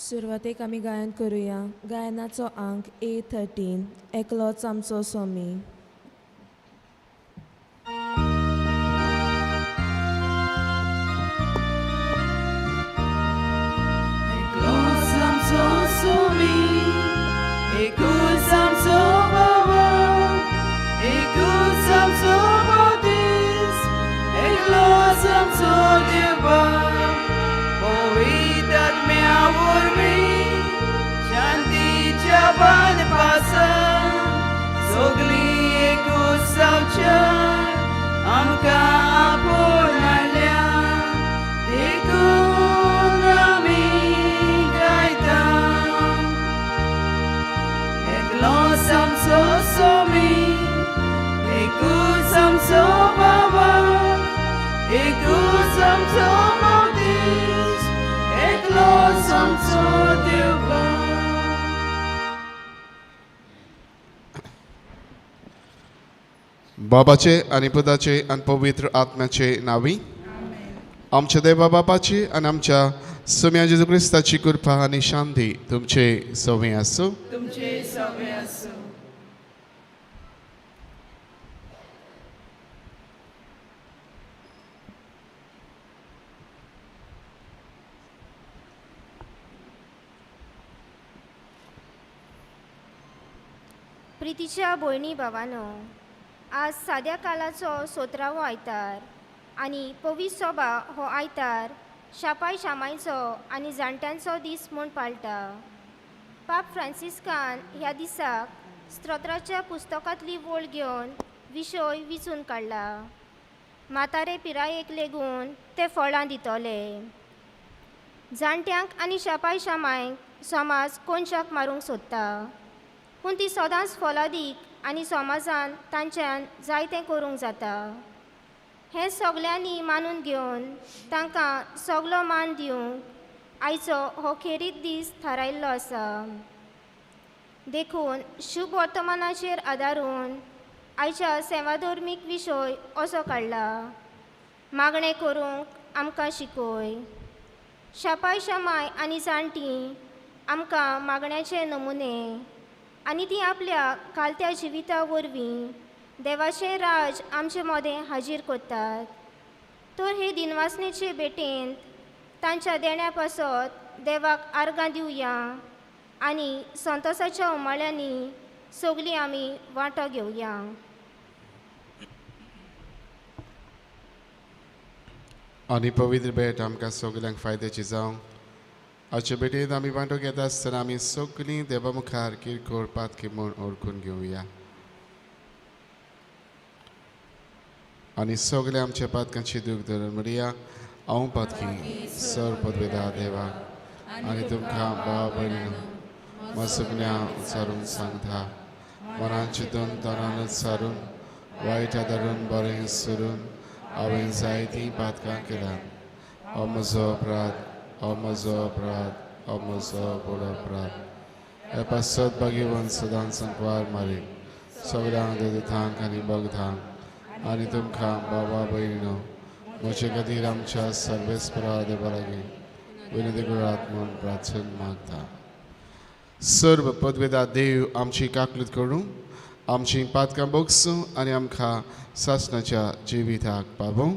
सुरवातेक आमी गायन करुया. गायनाचो आंक A13, एकलोच आमचो स्वामी. एकलोच आमचो स्वामी, एकूच आमचो बाबा, एकूच आमचो मदीस, एकलोच आमचो देवा, पवित्र आत्म्या वरवीं शांतीच्या बांदपासान सगळीं एकूच जावच्या आमकां आपोवन हाडल्या, देखून आमी गायता. एकलोच आमचो स्वामी, एकूच आमचो बाबा, एकूच आमचो मदीस, एकलोच आमचो देवा. बाबाचे आनी पुताचे आनी पवित्र आत्म्याचे नांवी. आमच्या देवा बापाची आनी आमच्या सोम्या जेजू क्रिस्ताची कृपा आनी शांती तुमचे सवे आसूं. तुमचे सवे आसूं. प्रितीच्या भयणी भावानो, आज साद्या कालाचो सोत्रावो आयतार आनी पवीस सोबा हो आयतार शापाय शामायचो आनी जाणट्यांचो दीस म्हूण पाळटा. पाप फ्रांसिस्कान ह्या दिसाक स्तोत्राच्या पुस्तकांतली वळ घेवन विशय विचून काडला. म्हातारे पिरायेक लेगून ते फळां दितले. जाणट्यांक आनी शापाय शामायक समाज कोनशाक मारूंक सोदता, पूण ती सदांच फलादीक आनी समाजान तांच्यान जायतें करूंक जाता हें सगल्यांनी मानून घेवन तांकां सगलो मान दिवंक आयचो हो खेरीत दीस थारायल्लो आसा. देखून शुभ वर्तमानाचेर आदारून आयच्या सेवाधर्मीक विशय असो काडला, मागणें करूंक आमकां शिकय. शापाय शामाय आनी जाणटीं आमकां मागण्याचे नमुने आनी ती आपल्या कालत्या जिविता वरवीं देवाचें राज आमचे मदें हाजीर करतात. तर हे दिनवासनेचे भेटेंत तांच्या देण्या पासत देवाक आर्गां दिवया आनी संतोसाच्या उमाळ्यांनी सगळीं आमी वांटो घेवया. आनी पवित्र भेट आमकां सगल्यांक फायद्याची जावं. आजचे भेटेंत आमी वांटो घेता आसतना आमी सगळीं देवा मुखार किरकोळ पातकी म्हूण ओळखून घेवया आनी सगळे आमच्या पातकांची दूख धरून म्हणया, हांव पातकी सर पदवेदा देवा आनी तुमकां भाव भयणीनो मसुगण्या उच्चारून सांगता, मनान चिंतून तणान उच्चारून वायट आदारून बरें सरून हांवें जायतीं पातकां केल्यात. हो म्हजो अपराध, हो म्हजो अपराध, हो म्हजो व्हड अपराध. हे पासत भाग्यवंत सदांच संकवार मारी सगळ्यांक देवतांक आनी भगतांक आनी तुमकां बाबा भयणीनो म्हजे खातीर आमच्या सर्वेस्परा देवा लागीं विनंती करात म्हूण प्रार्थना मागता. सर्व पदवेदा देव आमची काकलूत करूं, आमची पातकां बोगसूं आनी आमकां सासणाच्या जिविताक पावूं.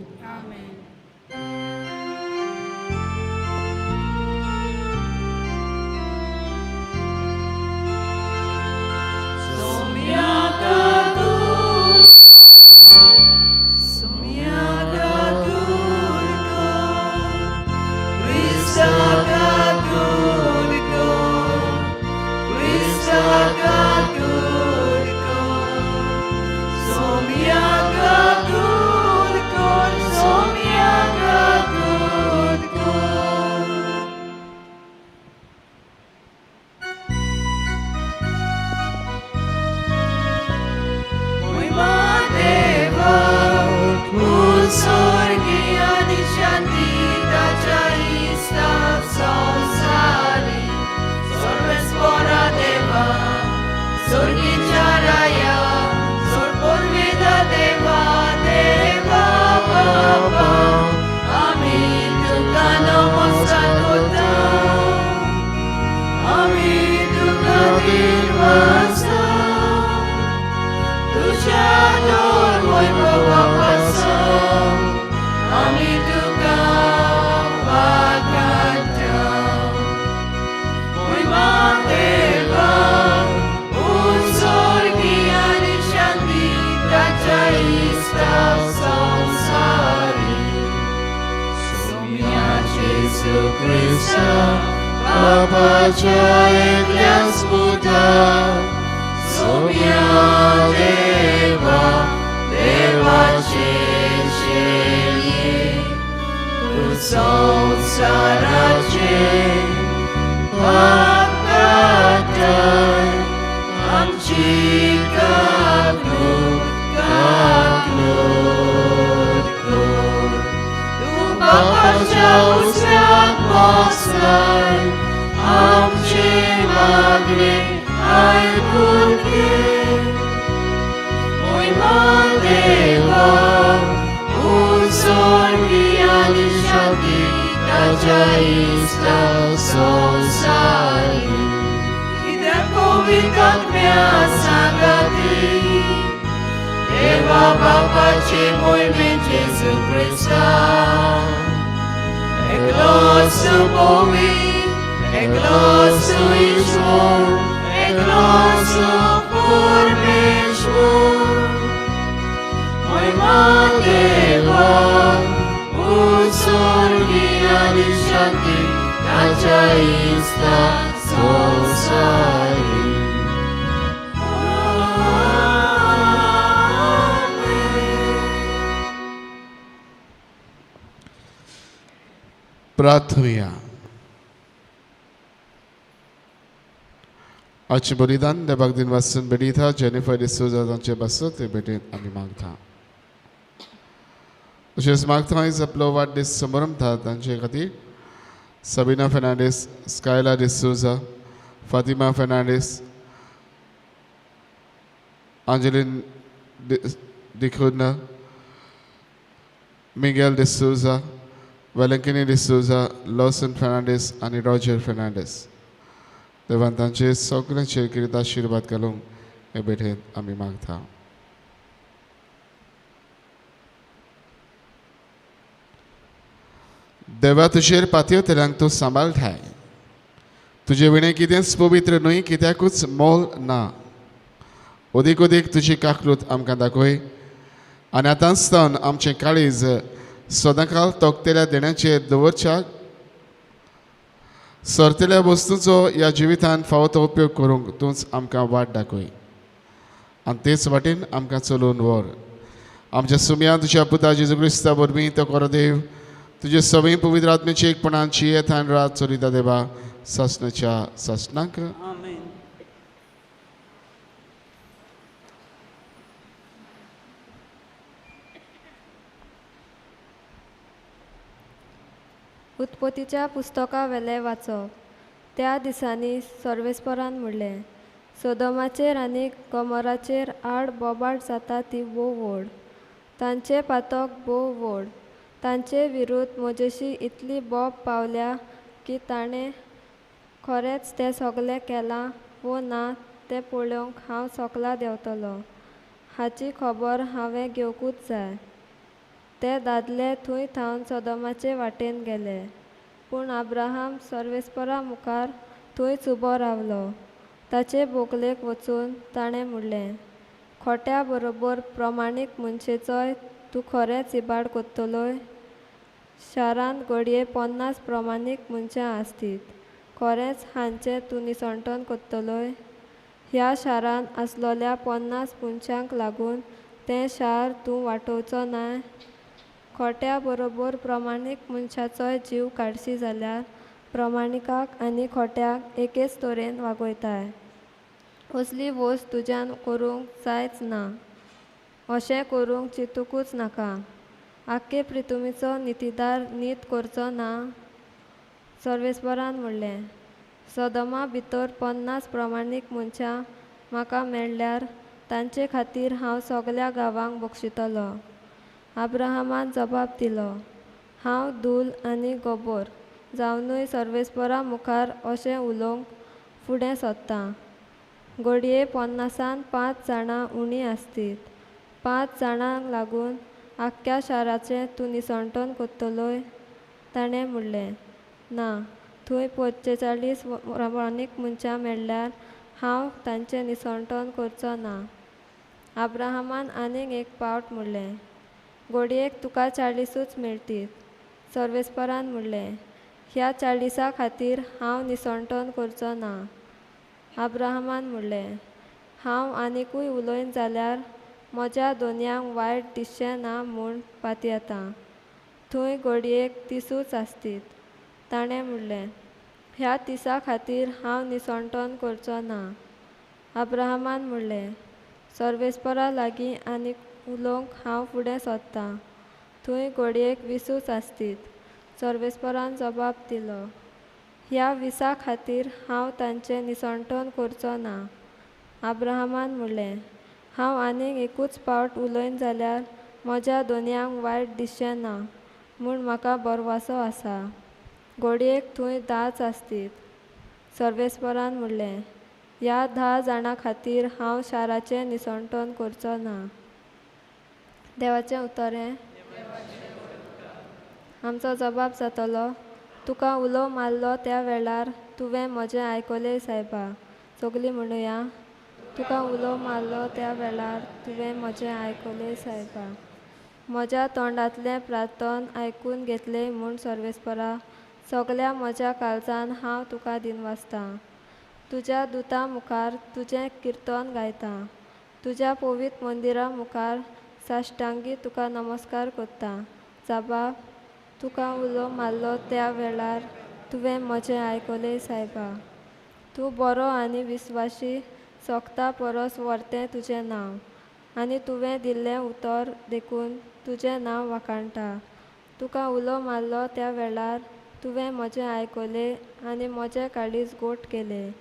Somiaga जेजू क्रिस्ता बापाच्या एकल्याच पुता सोम्या देवा देवाचे शेळये तूं संवसाराचे पाप काडटाय आमची काकूट काकूट कर. तूं बापाच्या उजव्याक बसलाय आमचे मागणे आयकून घे. मोहिमा देवा उत्सर्गी आनी शांती ताच्या इश्टा संवसारी. कित्याक पवित्र आत्म्या सांगाती देवा बापाचे मोहिमे जेजू क्रिस्ता एकलोच पवित्र एकलोच ईश्वर एकलोच परमेश्वर. मोहिमा देवा उत्सर्गी आनी शांती ताच्या इश्टा संवसारी. आमेन. प्रार्थुया. आजचें बलिदान देवाक दिन वाचून भेटयता जेनिफर डिसोजा तांचे पासत ते भेटेन आमी मागता. तशेंच मागता आयज आपलो वाडदीस समारंभता तांचे खातीर सबिना फेर्नांडीस, स्कायला डिसोजा, फातिमा फेर्नांडीस, आंजलीन डिकुन्हा, मिगेल डिसोजा, वेलंकिनी डिसोजा, लॉसन फेर्नांडीस आनी रॉजर फेर्नांडीस. देवान तांचे सगळ्यांचेर कितें आशिर्वाद घालूंक हे भेटेन आमी मागता. देवा तुजेर पातयेतल्यांक तूं सांबाळटाय. तुजे विणें कितेंच पवित्र न्हय, कित्याकूच मोल ना. अदीक अदीक तुजी काकलूत आमकां दाखय आनी आतांच सावन आमचें काळीज सदांकाल तोखतेल्या देण्याचेर दवरच्याक सरतेल्या वस्तूचो ह्या जिवितान फावो तो उपयोग करूंक तूंच आमकां वाट दाखय आनी तेच वाटेन आमकां चलोवन व्हर. आमच्या सुमया तुज्या पुता जेजू क्रिस्ता वरवीं तो खरो देव तुजे सवय पवित्र आत्म्याची एकपणाची येथान रात चलयता देवा सासणाच्या सासणाक. आमेन. उत्पत्तीच्या पुस्तका वेलें वाचप. त्या दिसांनी सर्वेस्परान म्हणलें, सोदोमाचेर आनी गोमोराचेर आड बोबाट जाता ती भोव व्हड, तांचें पातक भोव व्हड, तांचे विरुद्ध म्हजेशी इतली बोब पावल्या की ताणें खरेंच तें सगलें केलां वो ना तें पळोवंक हांव सकला देंवतलो, हाची खबर हांवें घेवंकूच जाय. ते दादले थंय थावन सोदोमाचे वाटेन गेले, पूण अब्राहम सर्वेस्परा मुखार थंयच उबो रावलो. ताचे बोकलेक वचून ताणें म्हणलें, खोट्या बरोबर प्रमाणीक मनशेचोय तूं खरेंच इबाड कोत्तलोय? शारांत घडये 50 प्रमाणीक मनशां आसतीत, खरेंच हांचें तूं निसणटन कोत्तलोय? ह्या शारांत आसलोल्या 50 मनशांक लागून तें शार तूं वाटोवचो नाय? खोट्या बरोबर प्रमाणीक मनशाचोय जीव काडशी जाल्यार प्रमाणिकाक आनी खोट्याक एकेच तरेन वागयताय. असली वस्त तुज्यान करूंक जायच ना, अशें करूंक चिंतुकूच नाका. आख्खे प्रितुमीचो नितीदार नीत करचो ना? सर्वेस्परान म्हणलें, सदोमा भितर 50 प्रमाणीक मनशां म्हाका मेळ्ळ्यार तांचे खातीर हांव सगल्या गांवांक बक्षितलो. अब्राहमान जबाब दिलो, हांव धूल आनी गोबोर जावनूय सर्वेस्परा मुखार अशें उलोवंक फुडें सोदतां. घडये 50 5 जाणां उणीं आसतीत, 5 जाणांक लागून आख्ख्या शाराचें तूं निसणटन कोत्तलोय? ताणें म्हणलें, ना, थंय 45 प्रमाणीक मनशां मेळ्ळ्यार हांव तांचें निसणटन करचो ना. अब्राहमान आनीक एक पावट म्हणलें, घडयेक तुका 40ूच मेळटीत. सर्वेस्परान म्हणलें, ह्या 40 खातीर हांव निसणटन करचो ना. अब्राहमान म्हणलें, हांव आनिकूय उलयन जाल्यार म्हज्या दोनयांक वायट दिसचें ना म्हूण पातयेतां. थंय घडयेक 30 आसतीत. ताणें म्हणलें, ह्या 30 खातीर हांव निसणटन करचो ना. अब्राहमान म्हणलें, सर्वेस्परा लागीं आनीक उलोवंक हांव फुडें सोदतां. थंय घडयेक 20 आसतीत. सर्वेस्परान जबाब दिलो, ह्या 20 खातीर हांव तांचें निसणटन करचो ना. अब्राहमान म्हणलें, हांव आनीक एकूच पावट उलयन जाल्यार म्हज्या दोनयांक वायट दिसचें ना म्हूण म्हाका बरवासो आसा. घडयेक थंय 10 आसतीत. सर्वेस्परान म्हणलें, ह्या 10 जाणां खातीर हांव शाराचें निसणटन करचो ना. देवाचें उतर हें. आमचो जबाब जातलो, तुका उलो मारलो त्या वेळार तुवें म्हजें आयकलें सायबा. सगलीं म्हणुया, तुका उलो मारलो त्या वेळार तुवें म्हजें आयकलें सायबा. म्हज्या तोंडांतलें प्रार्थन आयकून घेतलें म्हूण सर्वेस्परा, सगल्या म्हज्या काळजान हांव तुका दिनवासतां. तुज्या दुता मुखार तुजें किर्तन गायतां. तुज्या पवित्र मंदिरा मुखार साश्टांगी तुका नमस्कार करतां. जाबा, तुका उलो मारलो त्या वेळार तुवें म्हजें आयकलें सायबा. तूं बरो आनी विस्वाशी, सोगता परस व्हरतें तुजें नांव, आनी तुवें दिल्लें उतर देखून तुजें नांव वाखाणटा. तुका उलो मारलो त्या वेळार तुवें म्हजें आयकलें आनी म्हजें काळीज गोट केलें.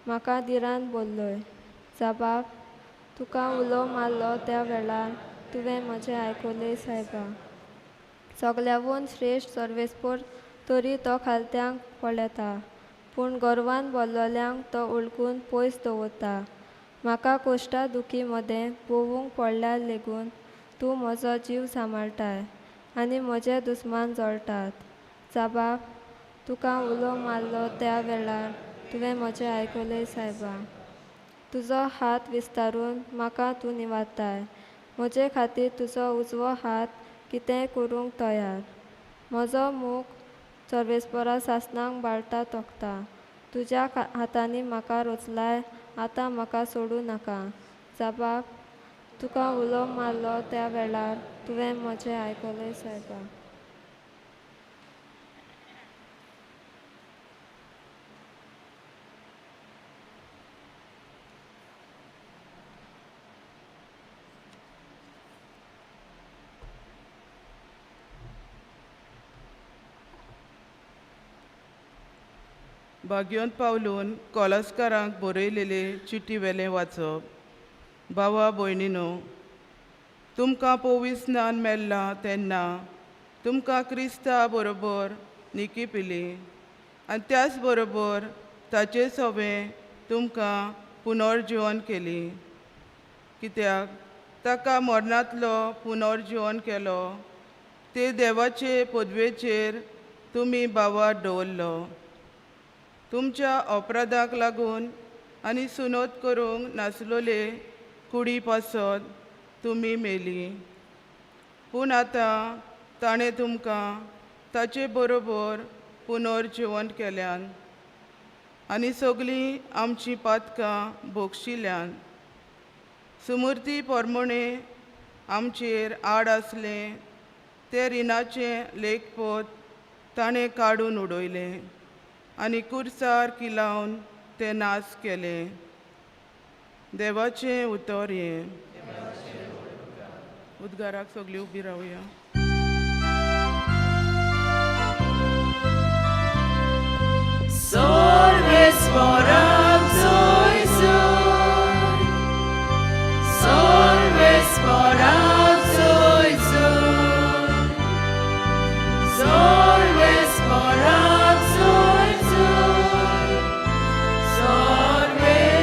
म्हाका धिरान बोल्लोय. जाबाब, तुका उलो मारलो त्या वेळार तुवें म्हजें आयकलें सायबा. सगल्यावून श्रेश्ठ सर्वेस्पर तरी तो खालत्यांक पळयता, पूण गर्वान बोल्लोल्यांक तो उळकून पयस दवरता. म्हाका कोश्टा दुखी मदें भोंवूंक पडल्यार लेगून तूं म्हजो जीव सांबाळटाय आनी म्हजे दुस्मान जळटात. जाबाब, तुका उलो मारलो त्या वेळार तुवें म्हजें आयकलें सायबा. तुजो हात विस्तारून म्हाका तूं निवारताय. म्हजे खातीर तुजो उजवो हात कितेंय करूंक तयार. म्हजो मूख सर्वेस्परा सासणाक बाळटा तोखता. तुज्या हातांनी म्हाका रचलाय, आतां म्हाका सोडूं नाका. जाबाब, तुका उलो मारलो त्या वेळार तुवें म्हजें आयकलें सायबा. भाग्योंत पावलून कोलस्कारांक बरयलेले चिटी वेलें वाचप. भावा भयणीनो, तुमकां पविस्नान मेल्लां तेन्ना तुमकां क्रिस्ता बरोबर निकी पिली आनी त्याच बरोबर ताचे सवें तुमकां पुनर्जिवन केली. कित्याक ताका मरणांतलो पुनर्जिवन केलो ते देवाचे पदवेचेर तुमी भावार दवरलो. तुमच्या अपराधाक लागून आनी सुनोत करूंक नासलोले कुडी पासत तुमी मेली, पूण आतां ताणें तुमकां ताचे बरोबर पुनर्जिवन केल्यान आनी सगळीं आमचीं पातकां भोगशिल्यान. सुमूर्ती पोरमोणे आमचेर आड आसलें तें रिणाचें लेखपोत ताणें काडून उडयलें आनी कुर्सार किलावन तें नाश केलें. देवाचें उतर हें. उद्गाराक सगळीं उबी रावया. सर्वेस्पराक जोय जोय, सर्वेस्पराक जोय जोय, सर्वेस्पराक जोय जोय, सर्वेस्पराक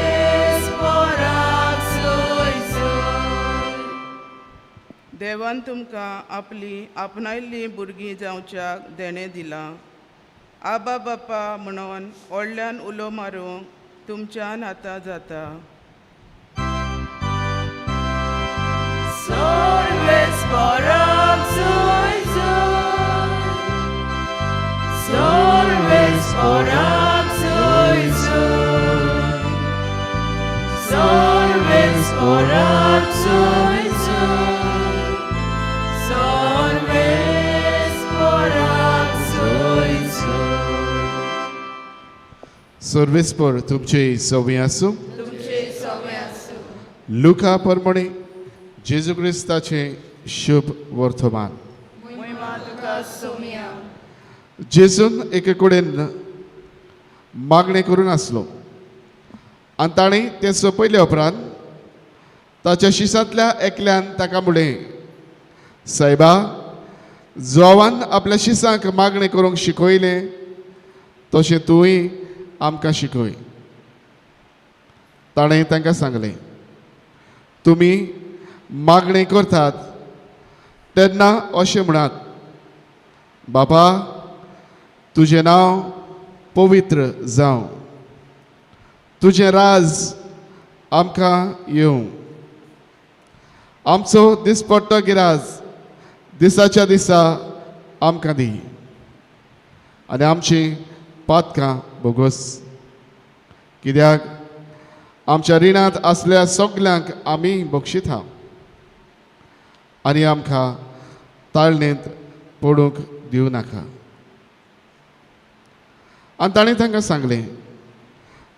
जोय जोय. देवान तुमकां आपली आपणायल्लीं भुरगीं जावच्याक देणें दिलां. आबा बापा म्हणून व्हडल्यान उलो मारूंक तुमच्यान आतां जाता. सर्वेस्पराक जोय जोय, सर्वेस्पराक सर्वेस्पोराक जोय जोय, सर्वेस्पोराक जोय जोय, सर्वेस्पोराक जोय जोय. सर्वेस्पर तुमचे सवी आसूं. तुमचे सवे आसूं. लुका परमणे जेजू क्रिस्ताचें शुभ वर्तमान. मोहिमा तुका सोम्या. जेजून एके कडेन मागणें करून आसलो आनी ताणें तें सोंपयले उपरांत ताच्या शिसांतल्या एकल्यान ताका म्हणलें, सायबा, जोवान आपल्या शिसांक मागणें करूंक शिकयलें तशें तूंय आमकां शिकय. ताणें तांकां सांगलें, तुमी मागणें करतात तेन्ना अशें म्हणात, बाबा, तुजें नांव पवित्र जावं, तुजें राज आमकां येवं, आमचो दिसपट्टो गिराज दिसाच्या दिसा आमकां दी आनी आमचीं पातकां बोगोस, कित्याक आमच्या रिणांत आसल्या सगल्यांक आमी बक्षिता आनी आमकां ताळणेंत पडूंक दिवं नाका. आनी ताणें तांकां सांगलें,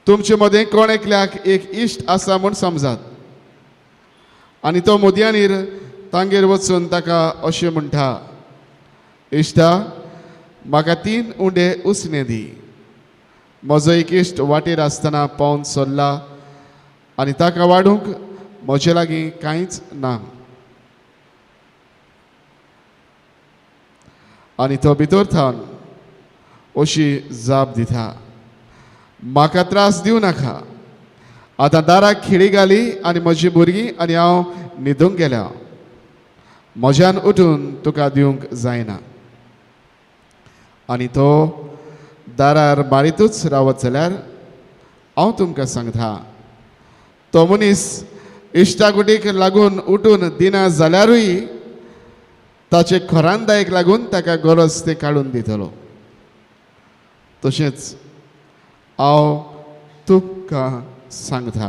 तुमचे मदें कोण एकल्याक एक इश्ट आसा म्हूण समजात आनी तो मोदयानीर तांगेर वचून ताका अशें म्हणटा, इश्टा, म्हाका 3 उंडे उसणे दी, म्हजो एक इश्ट वाटेर आसतना पावन सरला आनी ताका वाडूंक म्हजे लागीं कांयच ना. आनी तो भितर थावन अशी जाप दिता, म्हाका त्रास दिवं नाका, आतां दाराक खिळी घाली आनी म्हजी भुरगीं आनी हांव न्हिदूंक गेल्या, म्हज्यान उठून तुका दिवंक जायना. आनी तो दारार मारीतूच रावत जाल्यार हांव तुमकां सांगता, तो मनीस इश्टागुटीक लागून उठून दिना जाल्यारूय ताचे खरांदायक लागून ताका गरज तें काडून दितलो. तशेंच हांव तुमकां सांगता,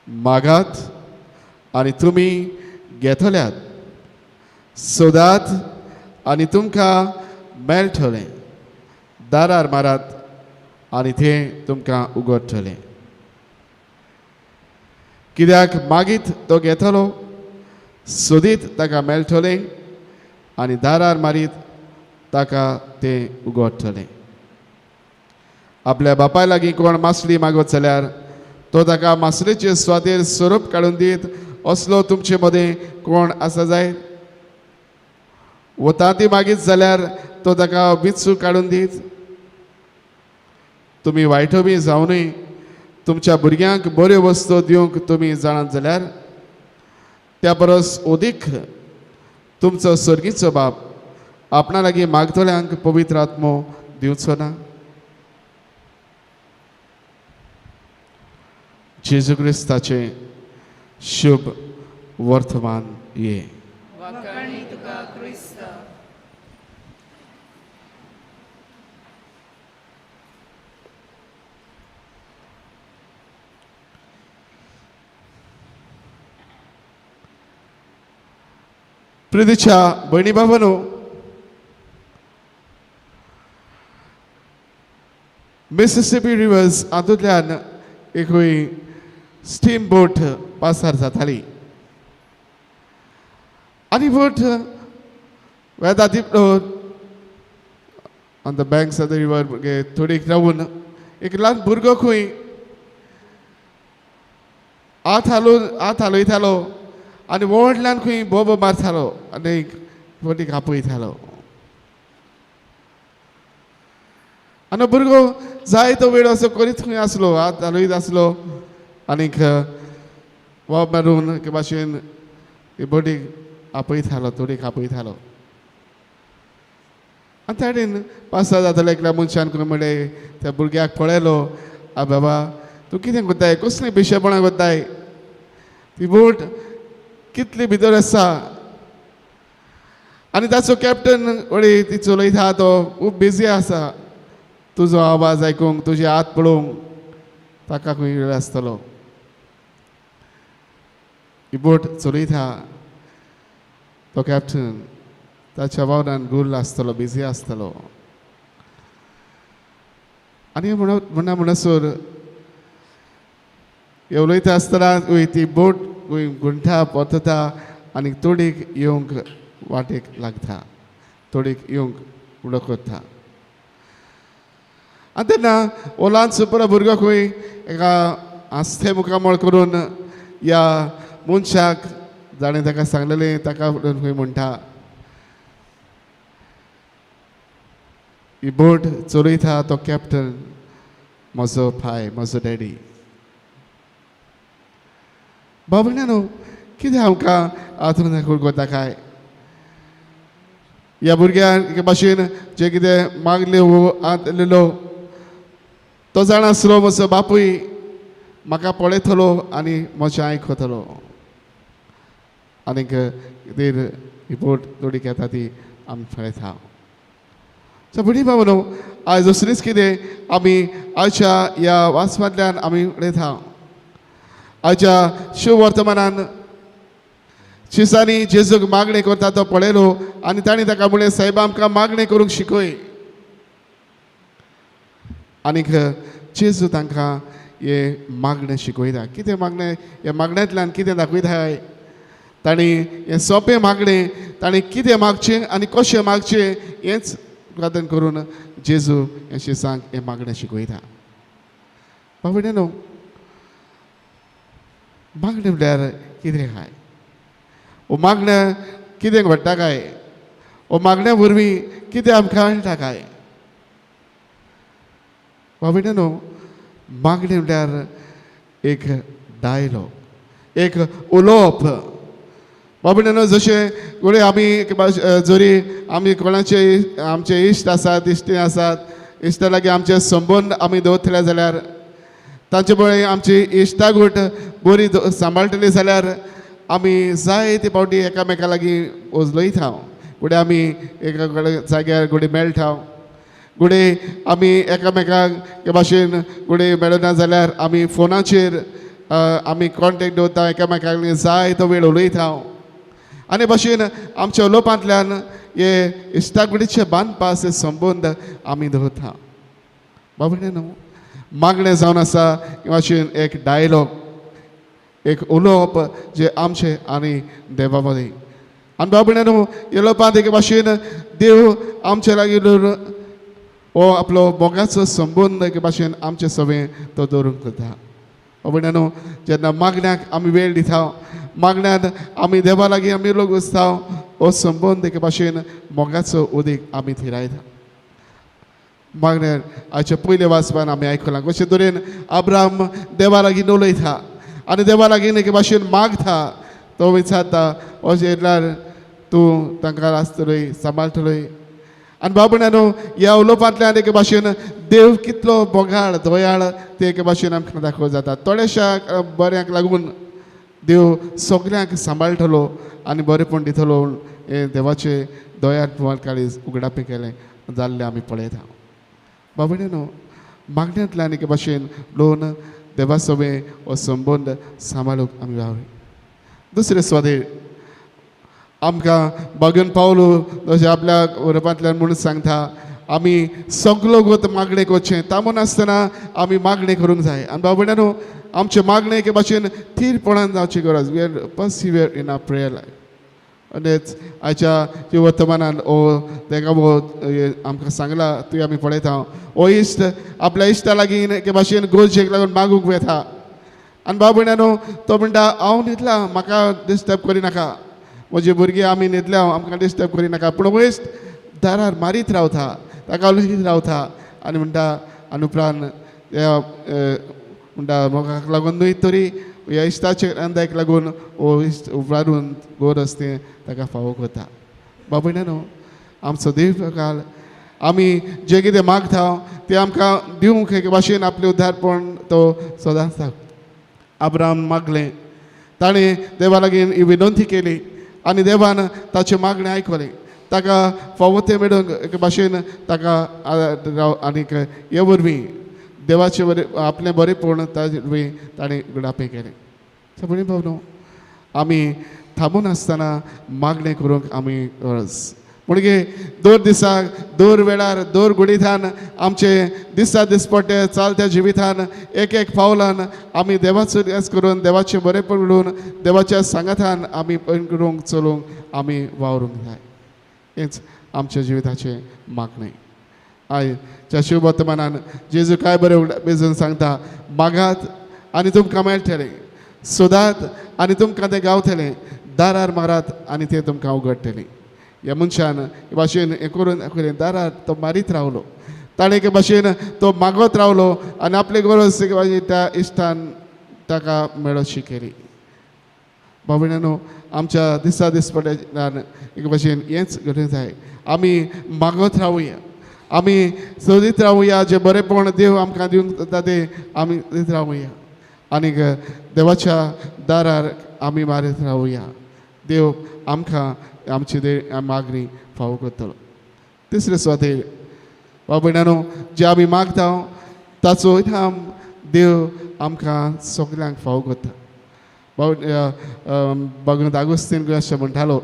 मागात आनी तुमी घेतल्यात, सोदात आनी तुमकां मेळटलें, दारार मारात आनी तें तुमकां उगडटलें. कित्याक मागीत तो घेतलो, सोदीत ताका मेळटलें आनी दारार मारीत ताका तें उगडटलें. आपल्या बापाय लागीं कोण मासली मागत जाल्यार तो ताका मासलेचे स्वातेर सोरोप काडून दीत असलो तुमचे मदें कोण आसा जायत? वता ती मागीत जाल्यार तो ताका विंचू काडून दीत? तुमी वायटो बी जावनूय तुमच्या भुरग्यांक बऱ्यो वस्तू दिवंक तुमी जाणात जाल्यार त्या परस अदीक तुमचो सर्गीचो बाप आपणा लागीं मागतल्यांक पवित्र आत्मो दिवचो ना? जेजू क्रिस्ताचें शुभ वर्तमान ये. वाखाणी तुका क्रिस्ता. प्रितीच्या भयणी बाबांनो, मिसिसिपी रिवर्स हातूंतल्यान एकूय स्टीम बोट पासार जाताली आनी बोट वेता तिपलो on the banks of the river थोडी रावून एक ल्हान भुरगो खंय हात हालोवन हात हालयतालो आनी व्हडल्यान खंय बोबो मारतालो आनी बोटीक आपयतालो. आनी भुरगो जायतो वेळ असो करीत खंय आसलो, हात हालयत आसलो आनीक बोब मारून एके भाशेन बोटीक आपयतालो, तोडीक आपयतालो. आनी ताणें पासार जातालो एकल्या मनशान खंय म्हणलें त्या भुरग्याक पळयलो, आ बाबा तूं कितें करताय, कसलीं पिशेपणां करताय, ती बोट कितली भितर आसा. आनी ताचो कॅप्टन वडी ती चलयता तो खूब बिजी आसा तुजो आवाज आयकूंक तुजे हात पळोवंक ताका खंय वेळ आसतलो. ही बोट चलयता तो कॅप्टन ताच्या वावरान गुल्ल आसतलो बिजी आसतलो. आनी म्हणा म्हणसर हे उलयता आसतना ती बोट गुंठा परतता आनी तोडीक येवंक वाटेक लागता तोडीक येवंक उडो करता. आनी तेन्ना हो ल्हानसो पुरो भुरगो खंय एका आस्ते मुखामळ करून ह्या मनशाक जाणें ताका सांगलेलें ताका खंय म्हणटा ही बोट चलयता तो कॅप्टन म्हजो पाय म्हजो डॅडी. बाबा न्हू कितें आमकां आतून करता काय ह्या भुरग्यान एके भाशेन जें कितें मागलें वो आतलेलो तो जाणा आसलो म्हजो बापूय म्हाका पळयतलो आनी म्हजें आयकतलो. आनीक तेर ही बोट तोडीक येता ती आमी पळयता. सो भुरगीं बाबा न्हू आयज दुसरीच कितें आमी आयच्या ह्या वाचपांतल्यान आमी उलयता. आयच्या शिव वर्तमानान शिसांनी जेजूक मागणें करता तो पळयलो आनी तांणी ताका म्हणलें सायबा आमकां मागणें करूंक शिकय. आनीक जेजू तांकां हें मागणें शिकयता. कितें मागणें ह्या मागण्यांतल्यान कितें दाखयता तांणी हें सोंपें मागणें तांणी कितें मागचें आनी कशें मागचें हेंच प्रार्थन करून जेजू हें शिसांक हें मागणें शिकयता. बाबा न्हू मागणें म्हणल्यार कितें काय ओ मागण्या कितें घडटा काय ओ मागण्या वरवीं कितें आमकां मेळटा काय. बाबा न्हू मागणें म्हणल्यार एक डायलॉग एक उलोवप. बाबा न्हू जशें घडये आमी जरी आमी कोणाचे आमचे इश्ट आसात इश्टी आसात इश्टा लागीं आमचे संबंद आमी दवरतले जाल्यार तांचे बळे आमची इश्टागूट बरी सांबाळटली जाल्यार आमी जायते फावटी एकामेका लागीं उलयता. घडये आमी एका कडेन जाग्यार घडये मेळटा घडये आमी एकामेकाक भाशेन घडये मेळना जाल्यार आमी फोनाचेर आमी कॉन्टेक्ट दवरता एकामेका लागीं जाय तो वेळ उलयता. आनी भाशेन आमच्या उलोवपांतल्यान हे इश्टागुडीचे बांदपास संबंद आमी दवरता. बाबा न्हू मागणें जावन आसा भाशेन एक डायलॉग एक उलोवप जें आमचें आनी देवा मदीं. आनी बाबा न्हू उलोवपांत एके भाशेन देव आमचे लागीं हो आपलो मोगाचो संबंद एके भाशेन आमचे सवें तो दवरूंक करता. बाबा न्हू जेन्ना मागण्याक आमी वेळ दिता मागण्यान आमी देवा लागीं आमी लोक वचता हो संबंद एके भाशेन मोगाचो उदीक आमी थिरायता. मागण्यान आयच्या पयल्या वाचपान आमी आयकलां कशे तरेन अब्राहम देवा लागीं उलयता आनी देवा लागीं एके भाशेन मागता तो विचारता अशें येतल्यार तूं तांकां आसतलोय सांबाळटलोय. आनी बाबा न्हू ह्या उलोवपांतल्यान एके भाशेन देव कितलो बोगाळ दयाळ ते एके भाशेन आमकां दाखोवं जाता. थोड्याशा बऱ्याक लागून देव सगल्यांक सांबाळटलो आनी बरेंपण दितलो हें देवाचें दयान काळीज उगडापें केलें जाल्लें आमी पळयता. बाबा न्हू मागण्यांतल्यान एके भाशेन लोन देवा सवें हो संबंद सांबाळूंक आमी वावरी. दुसरें स्वादे आमकां बागन पावलो जशें आपल्या बरोवपांतल्यान म्हणून सांगता आमी सगलो गोत मागणें करचें तामून आसतना आमी मागणें करूंक जाय. आनी बाबा न्हू आमचें मागणें एके भाशेन थीरपणान जावची गरज. We are persevere in our prayer life. आनी आयच्या वर्तमानान हो तेका हो आमकां सांगला तुवें आमी पळयता हो इश्ट आपल्या इश्टा लागीं एके भाशेन गरजेक लागून मागूंक वता. आनी बाबा न्हू तो म्हणटा हांव न्हिदला म्हाका डिस्टर्ब करिनाका म्हजी भुरगीं आमी न्हिदल्या आमकां डिस्टर्ब करिनाका. पूण हो इश्ट दारार मारीत रावता ताका उलयत रावता आनी म्हणटा आनी उपरांत म्हणटा मोगाक लागून न्हय तरी ह्या इश्टाचे अंदाक लागून हो इश्ट उपरांत गोरज तें ताका फावो करता. बाबा न्हू आमचो देव काल आमी जें कितें मागता तें आमकां दिवंक एके भाशेन आपलें उद्धारपण तो सदांच अब्राहम मागलें ताणें देवा लागीं ही विनंती केली आनी देवान ताचें मागणें आयकलें. ताका फावो तें मेळूंक एके भाशेन ताका आनीक हे वरवीं देवाचे बरें आपलें बरेंपण ताजे वरवीं ताणें उगडापें केलें. सगळीं भाव न्हू आमी थांबून आसतना मागणें करूंक आमी गरज म्हणगे दर दिसाक दर वेळार दर गुडितान आमचे दिसा दिसपट्टे चालत्या जिवितान एक एक पावलान आमी देवाचो ध्यास करून देवाचें बरेंपण घडोवन देवाच्या सांगातान आमी करूंक चलूंक आमी वावरूंक जाय. हेंच आमच्या जिविताचें मागणें. आयज शिववर्तमानान जेजू काय बरें बेजून सांगता, मागात आनी तुमकां मेळटलें, सोदात आनी तुमकां तें गावतलें, दारार मारात आनी तें तुमकां उगडटलें. ह्या मनशान हे भाशेन हें करून दारार तो मारीत रावलो, ताणें एके भाशेन तो मागत रावलो आनी आपले गरज त्या इश्टान ताका मेळोशी केली. भाव भयणांनो आमच्या दिसा दिसपट्यान एके भाशेन हेंच घडूंक जाय. आमी मागत रावया, आमी सोदीत रावया, जें बरेंपण देव आमकां दिवंक जाता तें आमी दीत रावया आनीक देवाच्या दारार आमी मारीत रावया. देव आमकां आमची मागणी फावो करतलो. तिसरे सुवातेर भाव भयणांनो जे आमी मागता ताचो इनाम देव आमकां सगल्यांक फावो करता. भाव भगवंत आगोस्तीन अशें म्हणटालो,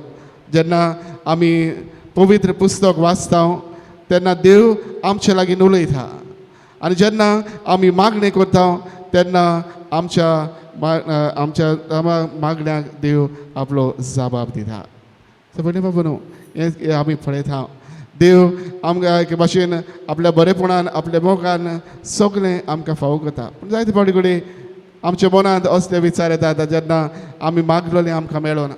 जेन्ना आमी पवित्र पुस्तक वाचता तेन्ना देव आमचे लागीं उलयता आनी जेन्ना आमी मागणें करता तेन्ना आमच्या आमच्या मागण्याक देव आपलो जबाब दिता. सगळे बाबा न्हू हें आमी पळयता देव आमकां एके भाशेन आपल्या बरेपणान आपल्या मोगान सगळें आमकां फावो करता. पूण जायते फावटी कडेन आमच्या मनांत असले विचार येता जेन्ना आमी मागलेलें आमकां मेळना.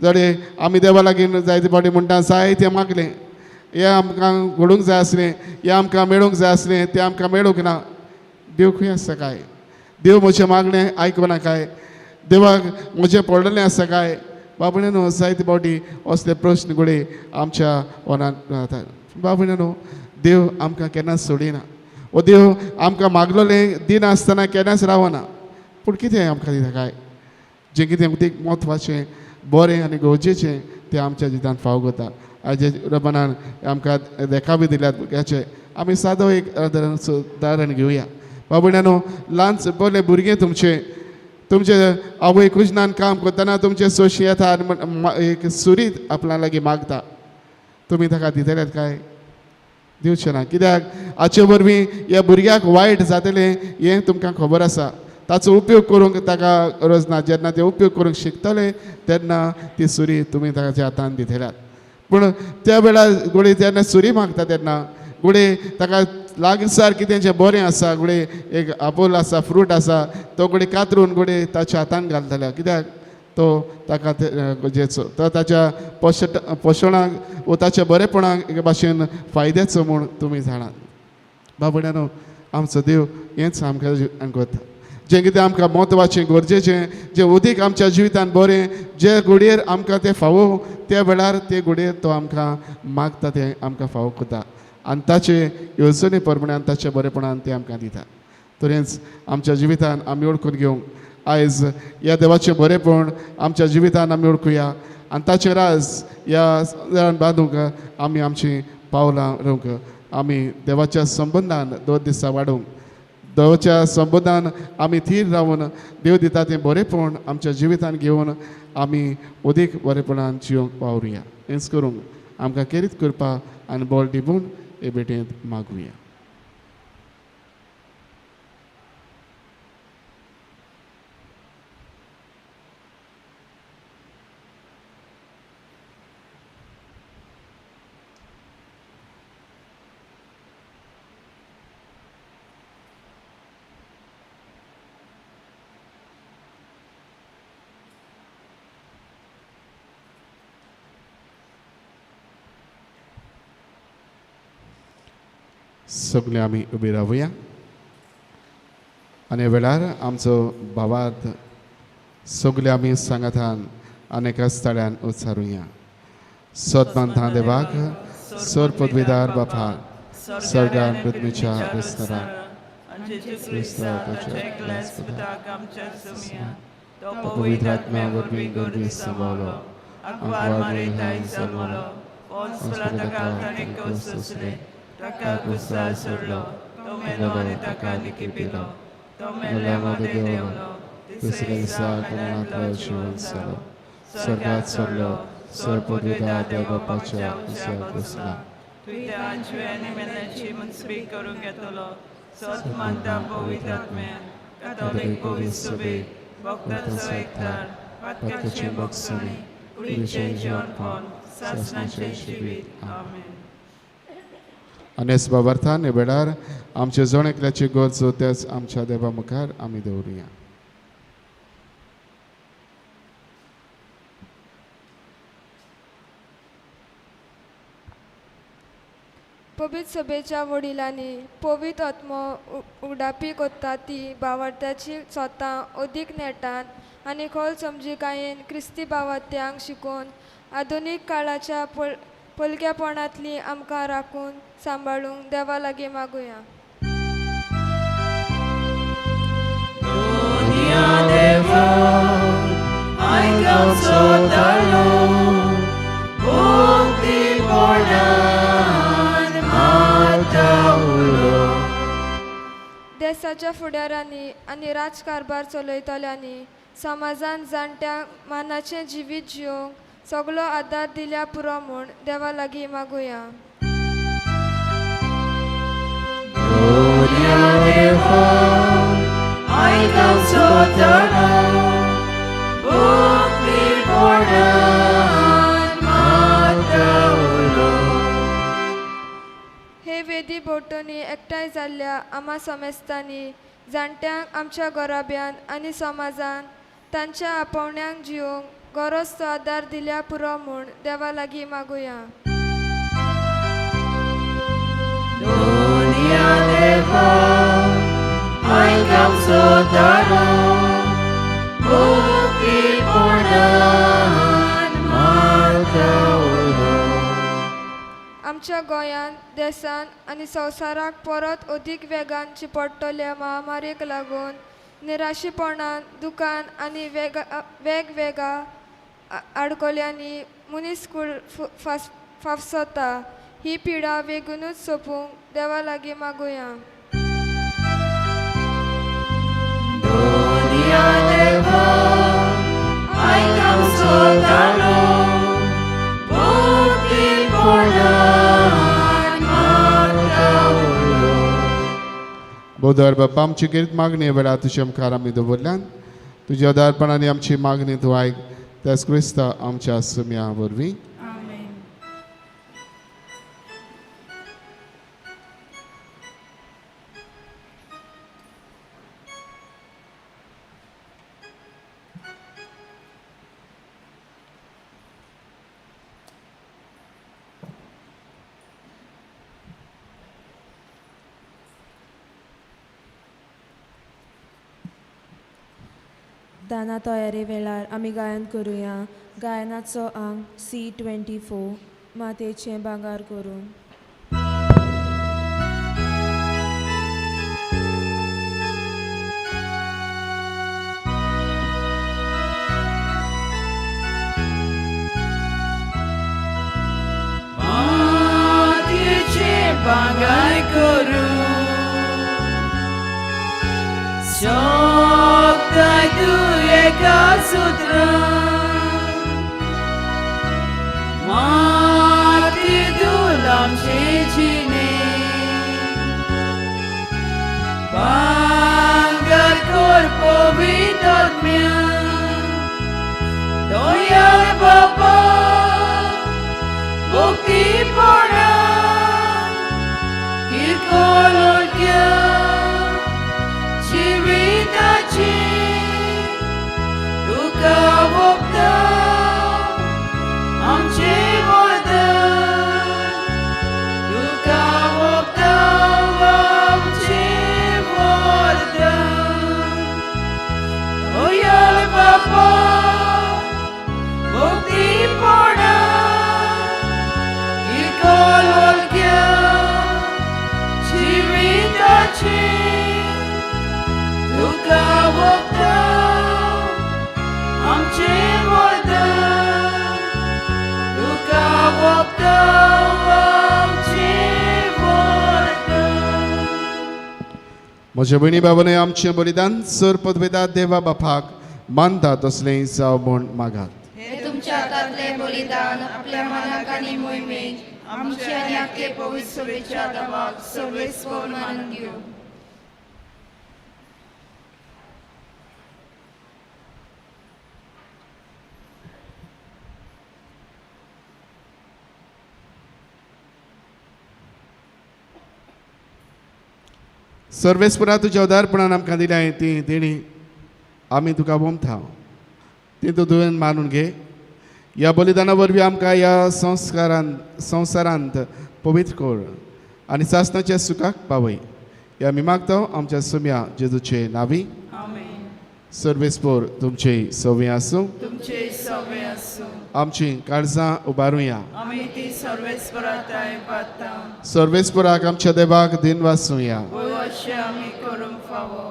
जडे आमी देवा लागीं जायते फावटी म्हणटा जायतें मागलें, हें आमकां घडूंक जाय आसलें, हें आमकां मेळूंक जाय आसलें, तें आमकां मेळूंक ना. देव खंय आसा काय? देव म्हजें मागणें आयकना काय? देवाक म्हजें पडलेलें आसा काय? बाबा न्हू जायते फावटी असले प्रस्न घडये आमच्या मनांत जाता. बाबा न्हू देव आमकां केन्नाच सोडिना, वो देव आमकां मागलेलें दिनासतना केन्नाच रावना. पूण कितें आमकां दिता काय? जें कितें उदीक म्हत्वाचें बरें आनी गरजेचें तें आमच्या जिवितांत फावो करता. आयज रबानान आमकां देखावे दिल्यात भुरग्याचे, आमी सादो एक उदाहरण घेवया. बाबा न्हू ल्हान पयलें भुरगें तुमचें तुमचे आवय कुजनान काम करतना तुमचे सोशी येता आनी एक सुरी आपल्या लागीं मागता, तुमी ताका दितलेत काय? दिवचें ना. कित्याक? हाचे वरवीं ह्या भुरग्याक वायट जातलें हें तुमकां खबर आसा. ताचो उपयोग करूंक ताका गरज ना. जेन्ना ते उपयोग करूंक शिकतले तेन्ना ती सुरी तुमी ताच्या हातान दितल्यात. पूण त्या वेळार घडये जेन्ना सुरी मागता तेन्ना घडये ताका लागसार कितें जें बरें आसा, घडये एक आपोल आसा, फ्रूट आसा, तो घडये कातरून घडये ताच्या हातान घालतले. कित्याक? तो ताका गरजेचो, तो ताच्या पोशणाक वो ताच्या बरेपणाक एके भाशेन फायद्याचो म्हूण तुमी जाणात. बाबड्यानो आमचो देव हेंच आमकां करता. जें कितें आमकां म्हत्वाचें गरजेचें जें उदीक आमच्या जिवितान बरें जे घडयेर आमकां तें फावो त्या वेळार ते घडयेर तो आमकां मागता तें आमकां फावो करता आनी ताचे येवजणे प्रमाणे आनी ताच्या बरेपणान तें आमकां दिता. तरेंच आमच्या जिवितान आमी वळखून घेवंक आयज ह्या देवाचें बरेपण आमच्या जिवितान आमी वळखुया आनी ताचें राज ह्या बांदूंक आमी आमचीं पावलां रोवंक आमी देवाच्या संबंदान दर दिसा वाडोवंक देवाच्या संबंदान आमी थीर रावन देव दिता तें बरेपण आमच्या जिवितान घेवन आमी अदीक बरेपणान जिवंक वावरुया. हेंच करूंक आमकां केरीत करपा आनी बळ दिवून हे भेटेंत मागुया. सगळे आमी उबी रावया आनी वेळार आमचो भावार्थ सगळे आमी सांगातान आनी एका स्थळ्यान उच्चारुया. सतमानथा देवाक सर पदवीदार बापाक सर्गान पृथ्वीच्या विस्ताराक पवित्र आत्म्या वरवीं गर्भी सांबाळलो, पोन्स पिलाताक ताणें कोस सोंसले, ताका कुसार सोडलो, तो मेलो आनी ताका लिखिपिलो, तो मेल्ल्या मदें देंवलो, तिसऱ्या दिसा मरणांतलो जिवंत जालो, स्वर्गात सरलो, सर पदवेदा देव बापाच्या उजव्याक बसला. तुवें जिव्यांनी मेल्यांची मुन्सबी करूंक येतलो, सत मानता पवित्र आत्म्यान, कातोलीक पवित्र सभेक, भक्तांचो एकठार, पातकाची भोगसणी, कुडीचें जिवनपण, सासणाचें जिवीत. आमेन. आनी बाबार्थान हे वेळार आमचे जण एकल्याची गरजो त्याच आमच्या देवा मुखार आमी दवरुया. पवित्र सभेच्या वडिलांनी पवित्र आत्मो उगडापी कोत्ता ती भावार्थ्याची स्वता अदीक नेटान आनी खोल समजिकायेन क्रिस्ती भावार्थ्यांक शिकोवन आधुनीक काळाच्या पलक्यापणांतली आमकां राखून सांबाळूंक देवा लागीं मागुया. देसाच्या फुडारांनी आनी राजकारभार चलयतल्यांनी समाजान जाणट्यांक मानाचें जिवीत जियोंक सगलो आदार दिल्या पुरो म्हूण देवा लागीं मागुया. हे वेदी भोंवतणी एकठांय जाल्ल्या आमा समेस्तांनी जाणट्यांक आमच्या घराब्यान आनी समाजान तांच्या आपोवण्यांक जियोंक गरज तो आदार दिल्या पुरो म्हूण देवा लागीं मागुया. आमच्या गोंयांत, देसान आनी संवसाराक परत अदीक वेगान चिपडटल्या महामारीक लागून निराशीपणान, दुकान आनी वेगवेगळ्या आडकोल्यांनी मनीस कूड फाफसता. ही पिडा वेगूनच सोंपूंक देवा लागीं मागुया. बोधर बाप्पा, आमची गिरीत मागणी वेळार तुज्या मुखार आमी दवरल्यान तुज्या उदारपणान आमची मागणी तूं आयक, त्याच क्रिस्ता आमच्या सुम्या वरवीं. आमेन. दाना तयारे वेळार आमी गायन करुया. गायनाचो आंक C24, मातेचें भांगर करूं. मातयेचें भांगर करूं, शकताय तूं एका सूत्रान, माती धूल आमचें जिणें, भांगर कर पवित्र आत्म्यान, दयाळ बापा भक्तीपणान, किरकोळ ओळख्या जिविताची तुका वोगता आमचें वरदान, तुका वोगता आमचें वरदान. दयाळ बापा भक्तीपणान, किरकोळ म्हज्या भयणी बाबांनी आमचें बलिदान सर पदवेदा देवा बापाक मानता तसलें जावं म्हूण मागात. हे तुमच्या हातांतलें बलिदान आपल्या मनाक आनी मोहिमेक आमचे आनी आख्खे पवित्र सभेच्या देवाक सर्वेस्पर मानून घेवं. सर्वेस्परा तुज्या उदारपणान आमकां दिल्या ती देणी आमी तुका वमता ती तूं तुवें मानून घे. ह्या बलिदाना वरवीं आमकां ह्या संवसारांत पवित्र कर आनी सासणाच्या सुखाक पावय. ह्या आमी मागता आमच्या सुम्या जेजूचे नावी. सर्वेस्पर तुमचे सवे आसूं. तुमचे सवे आसूं. आमची काळजां उबारुया. आमी ती सर्वेस्परा थंय पावता. सर्वेस्पराक आमच्या देवाक दिन वासूया. अशें आमी करूंक फावो.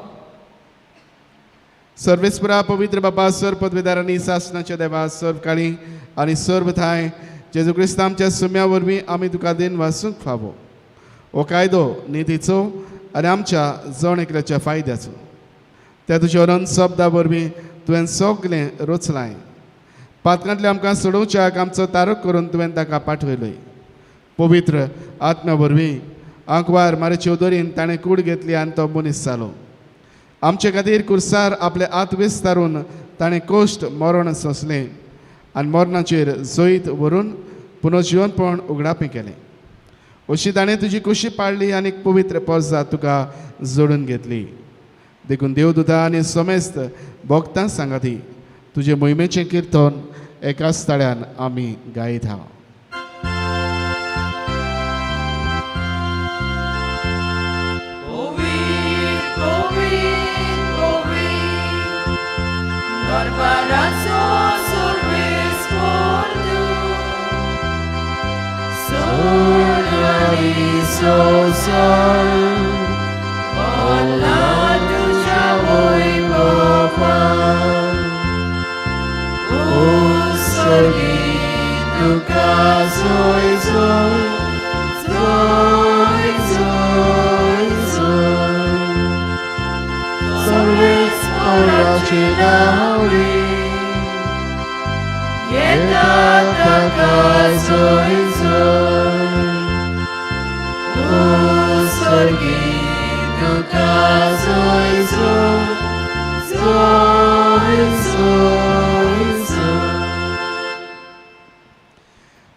सर्वेस्परा पवित्र बाबा सर्व पदवेदारांनी सासणाच्या देवा सर्व काळी आनी सर्व थांय जेजू क्रिस्त आमच्या सुम्या वरवीं आमी तुका दिन वासूंक फावो. हो कायदो नितीचो आनी आमच्या जण एकल्याच्या फायद्याचो. त्या तुज्या अनंत शब्दा वरवीं तुवें सगळें रचलाय. पातकांतले आमकां सोडोवच्याक आमचो तारक करून तुवें ताका पाठयलोय. पवित्र आत्म्या वरवीं आंकवार मारेचे उदरीन ताणें कूड घेतली आनी तो मनीस जालो. आमचे खातीर कुर्सार आपले आत विस्तारून ताणें कश्ट मरण सोंसलें आनी मरणाचेर जैत व्हरून पुनर्जिवनपण उगडापें केलें. अशी ताणें तुजी कुशी पाडली आनी पवित्र पोरसा तुका जोडून घेतली. देखून देवदूता आनी समेस्त भक्तां सांगाती तुजे मोहिमेचें किर्तन एकाच ताळ्यान आमी गायत आहा.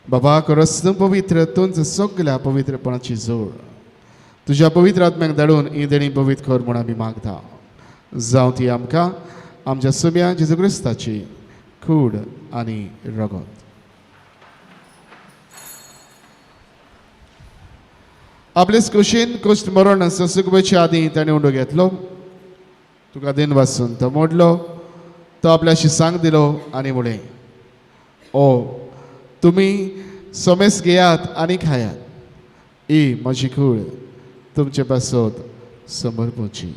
बाबा करस पवित्र तुंच सगळ्या पवित्रपणाची जोड तुज्या पवित्र आत्म्याक धाडून ही देणी पवित्र कर म्हूण आमी मागता. जावं ती आमकां आमच्या सुम्या जेजू क्रिस्ताची कूड आनी रगत. आपलेच कुशीन कुश्ट मरण सोंसूंक आदीं ताणें उंडो घेतलो. तुका दिन वासून तो मोडलो. तो आपल्याशी सांग दिलो आनी म्हणलें, ओ तुमी सोमेस घेयात आनी खायात. ही म्हजी कूड तुमचे पासत समर्पची.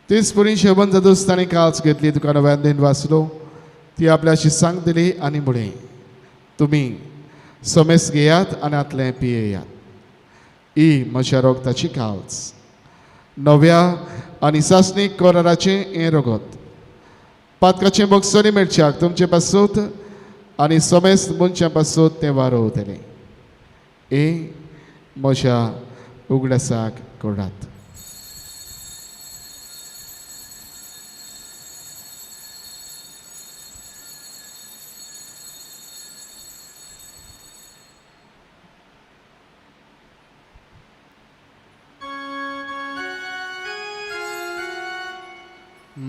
तीच पुरी शेवण जातूच ताणें काळच घेतली. तुका नव्यान दिन वाचलो. ती आपल्याशी सांग दिली आनी म्हणलें, तुमी समेस घेयात आनी आतलें पियेयात. ही म्हज्या रोगताची काळच नव्या आनी सासणीक कराराचें हें रगत. पातकाचें बोगसणी मेळच्याक तुमचे पासत आनी समेस्त मनशां पासत तें वारोवतलें. हें म्हज्या उगडासाक करात.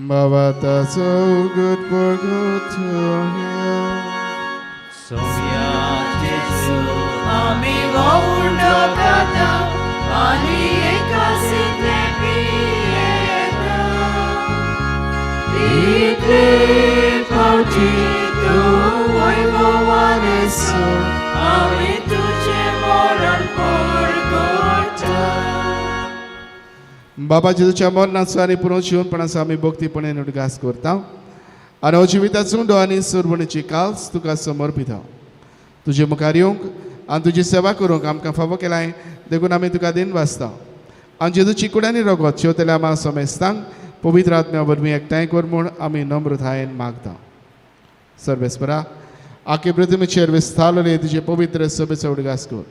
Baba so good for good to hear. Somya Jesu ami vaunda kata ani ekasitne pieta. Title pauti tu vaivavane बाबा जेजूच्या मरणाचो आनी पुनर्जिवनपणाचो आमी भक्तीपणे उडगास करता आनी हो जिविताचो उंडो आनी सुरवणीची काल्स तुका समर्पिता. तुजे मुखार येवंक आनी तुजी सेवा करूंक आमकां फावो केलाय देखून आमी तुका दिन वाचता. आनी जेजूची कुड्यांनी रगत शेवतल्या आमा समेस्तांक पवित्र आत्म्या वरवीं एकठांय कर म्हूण आमी नम्रतायेन मागता. सर्वेस्परा आखे पृथ्वीचेर विस्तारलेले तुजे पवित्र सभेचो उडगास कर.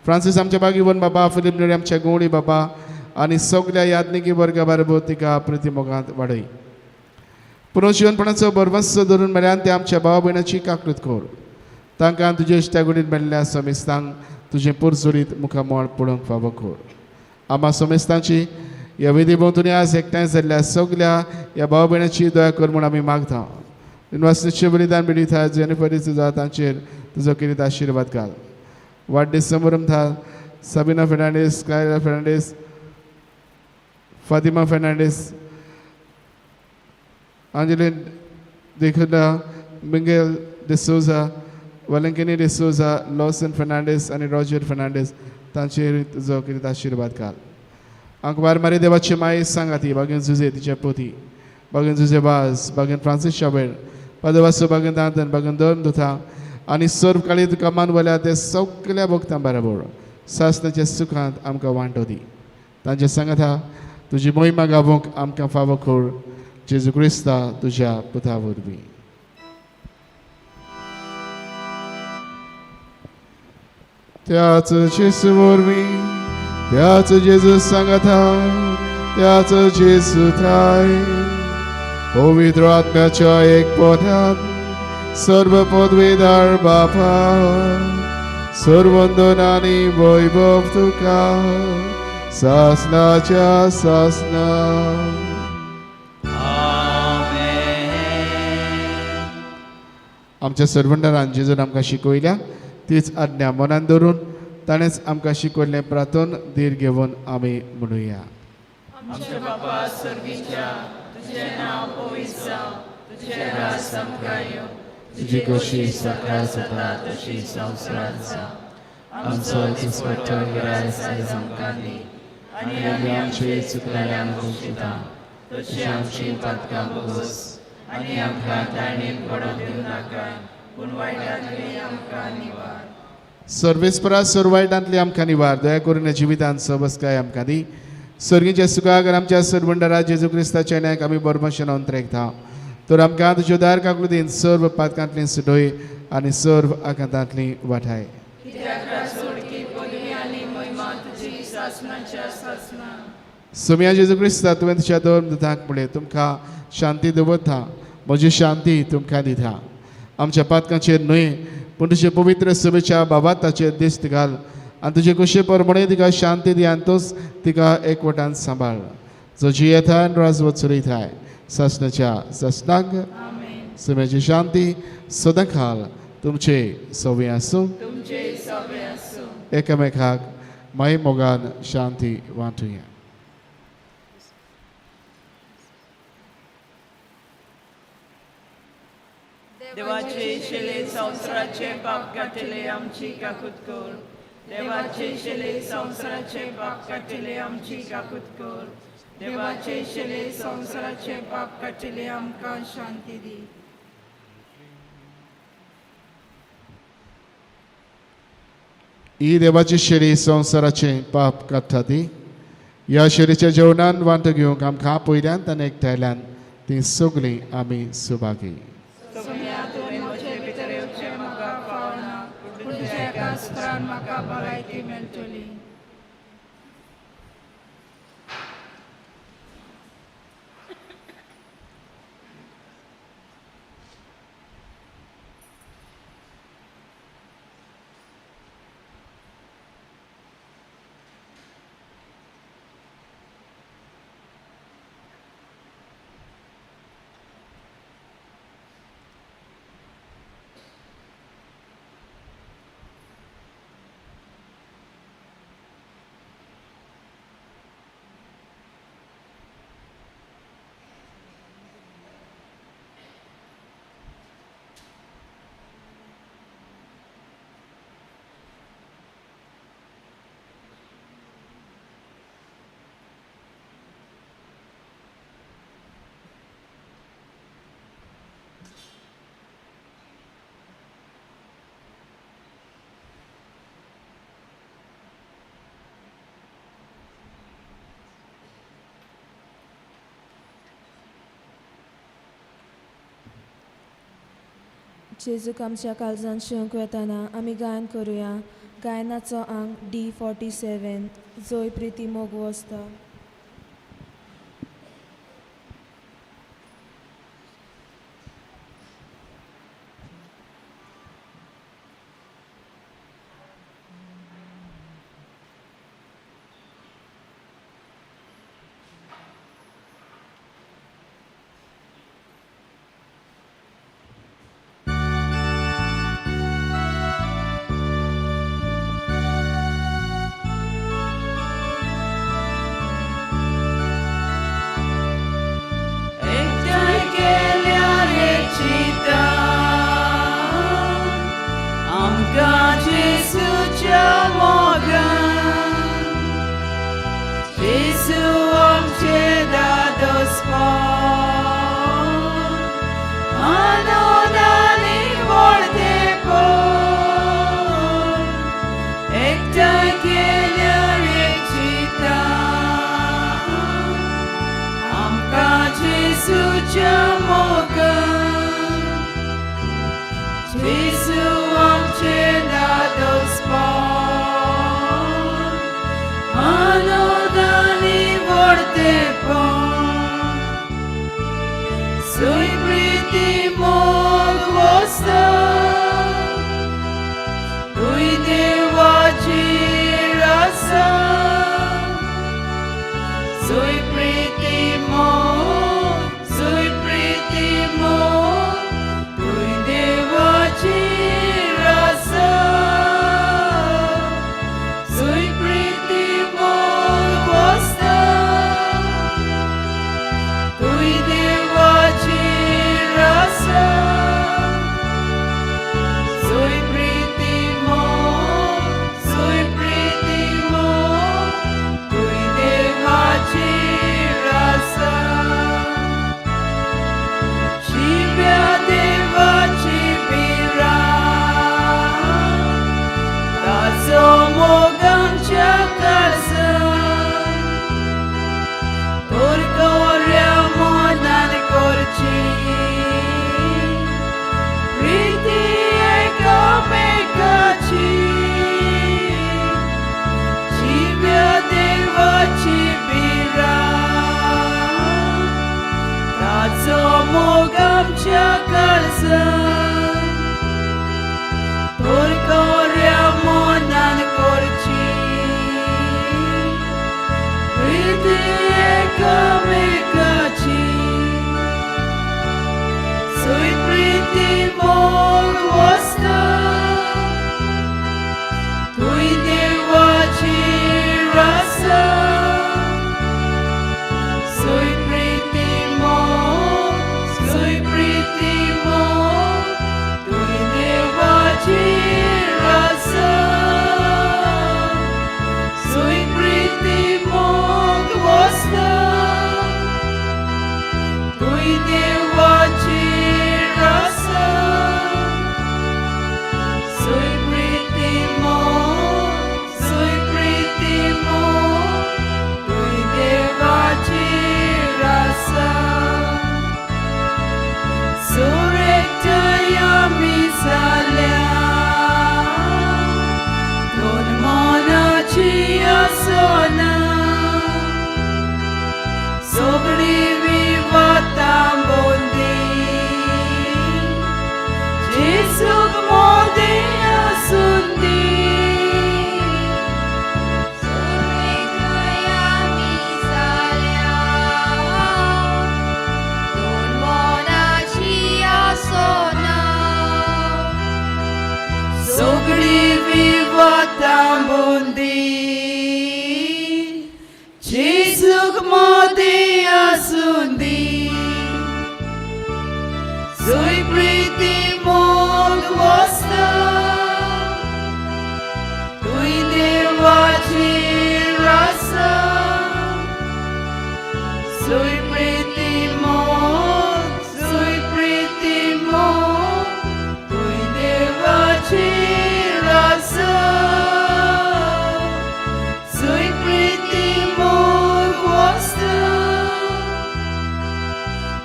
फ्रांसीस आमच्या बागीवन बाबा, फिलीप नेरी आमच्या गोवणी बाबा आनी सगल्या याज्ञिकी वर्गा बाराबर तिका प्रतिमोगांत वाडय. पुनर्जिवनपणाचो भरवंसो धरून मेल्यान ते आमच्या भाव भयणाची काकृत कर. तांकां तुजे इश्टागुडीन मेळिल्ल्या समेस्तांक तुजें पुरजुरीत मुखामळ पळोवंक फावो कर. आमा समेस्तांची ह्या विधी भोंवतणी आज एकठांय जाल्ल्या सगल्या ह्या भाव भयणाची दया कर म्हूण आमी मागता. निवासचे बलिदान बेडिथा जेनिफर तुजा तांचेर तुजो किरीत आशिर्वाद घाल. वाडदीस समारंभ था Sabina Fernandes, Clara Fernandes, Fatima Fernandes, Angeline D'Cunha, Mingel D'Souza, Valenkini D'Souza, Lawson Fernandes आनी रॉजर फर्नांडीस तांचेर तुजो किरीत आशिर्वाद घाल. आंकवार मारी देवाची माई सांगाती बागेन जुजे तिच्या पोती, बागेन जुजे वाज, बागेन फ्रांसीस शाबेर, पादवासो बागेन दांतन, बागेन दोन दुथा आनी सर्व काळी तुका मानवल्या ते सगल्या भक्तां बराबर सासनाच्या सुखांत आमकां वांटो दी. तांचे सांगाता तुजी मोहिमा गावोंक आमकां फावो कर. जेजू क्रिस्ता तुज्या पुता वरवीं. त्याच जेजू वरवीं, त्याच जेजू सांगाता, त्याच जेजू थाय पवित्र आत्म्याच्या एक पोटात सर्व पदवीदार बापा सर्वंदन आनी वैभव तुका सासनाच्या सासना. आमच्या सर्वंडरान जेजून आमकां शिकयल्या तीच आज्ञा मनान धरून ताणेंच आमकां शिकयल्लें प्रार्थन धीर घेवन आमी म्हणुया. आमच्या बापा सर्गीच्या, तुजें नांव पवित्र जावं, तुजें राज आमकां येवं, तुजी खोशी सकाळ जाता तशी संवसारांत जावं. आमचो दिसपट्टो गिरायस आयज आमकां दी आनी आमी आमचे चुकलेल्यांक भोगशिता तशी आमची पातकां भोगोस आनी आमकां ताणें पडोवंक दिवं नाका पूण वायटांतली आमकां निवार. सर्वेस्परा सर्व वायटांतली आमकां निवार. दया करून जिवितांत सबसकाय आमकां दी. सर्गीच्या सुखाक आमच्या सर्वंडरा जेजू क्रिस्ताच्या न्यायाक आमी बरमशेन अंतरेकता. तर आमकां तुज्यो दार काकलुदीन सर्व पातकांतली सुटय आनी सर्व आकांतांतली वाठाय. सोम्या जेजू क्रिस्ता तुवें तुज्या दोन दुतांक म्हणलें तुमकां शांती दवरता, म्हजी शांती तुमकां दिता. आमच्या पातकांचेर न्हय पूण तुजे पवित्र सभेच्या बाबाताचेर दिश्ट घाल आनी तुजे कुशे प्रमाणे तिका शांती दी आनी तोच तिका एकवटान सांबाळ. जो जियेता आनी राजवत चलयताय सासनाच्या सासनाक. समेची शांती सदां खाल तुमचे सवे आसूं. एकामेकाक माई मोगान शांती वांटुया. देवाचे शेले संवसाराचे पाप काडटले आमची काकूत कर. देवाचे शेले संवसाराचे पाप काडटले आमची काकूत कर. देवाचे शेले संवसाराचे पाप काडटले आमकां शांती दी. ही देवाची शेरी संवसाराचे पाप काडटा ती ह्या शेरीच्या जेवणान वांटो घेवंक आमकां पयल्यान आनी एकठांयल्यान ती सगळीं आमी सुभागी. जेजूक आमच्या काळजान शिवंक वेताना आमी गायन करुया. गायनाचो आंग D47, जोय प्रिती मोग वसता.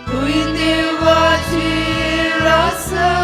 Tuy devaci rasa.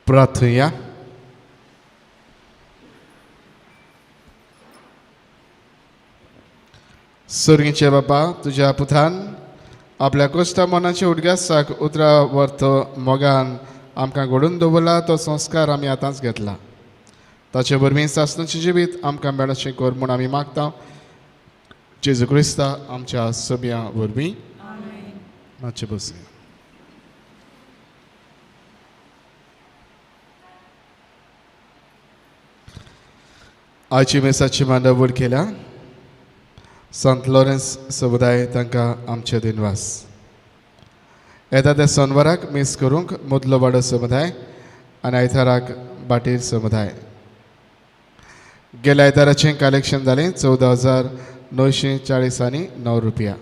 प्रार्थुया. सुर्गीचे बापा, तुज्या पुतान आपल्या कोश्टा मनाचे उडगासाक उतरा वर्थ मोगान आमकां घडून दवरला तो संस्कार आमी आतांच घेतला. ताचे वरवीं सासणाचें जिवीत आमकां मेळचें कर म्हूण आमी मागता, जेजू क्रिस्ता आमच्या सभ्या वरवीं. मातशें बसया. आयची मेसाची मांडावळ केल्या संत लॉरेन्स समुदाय तांकां आमचे दिनवास. येता त्या सोनवाराक मीस करूंक मुदलो वाडो समुदाय आनी आयताराक बाटीर समुदाय. गेल्या आयताराचें कलेक्शन जालें 14,940 आनी 9 रुपया.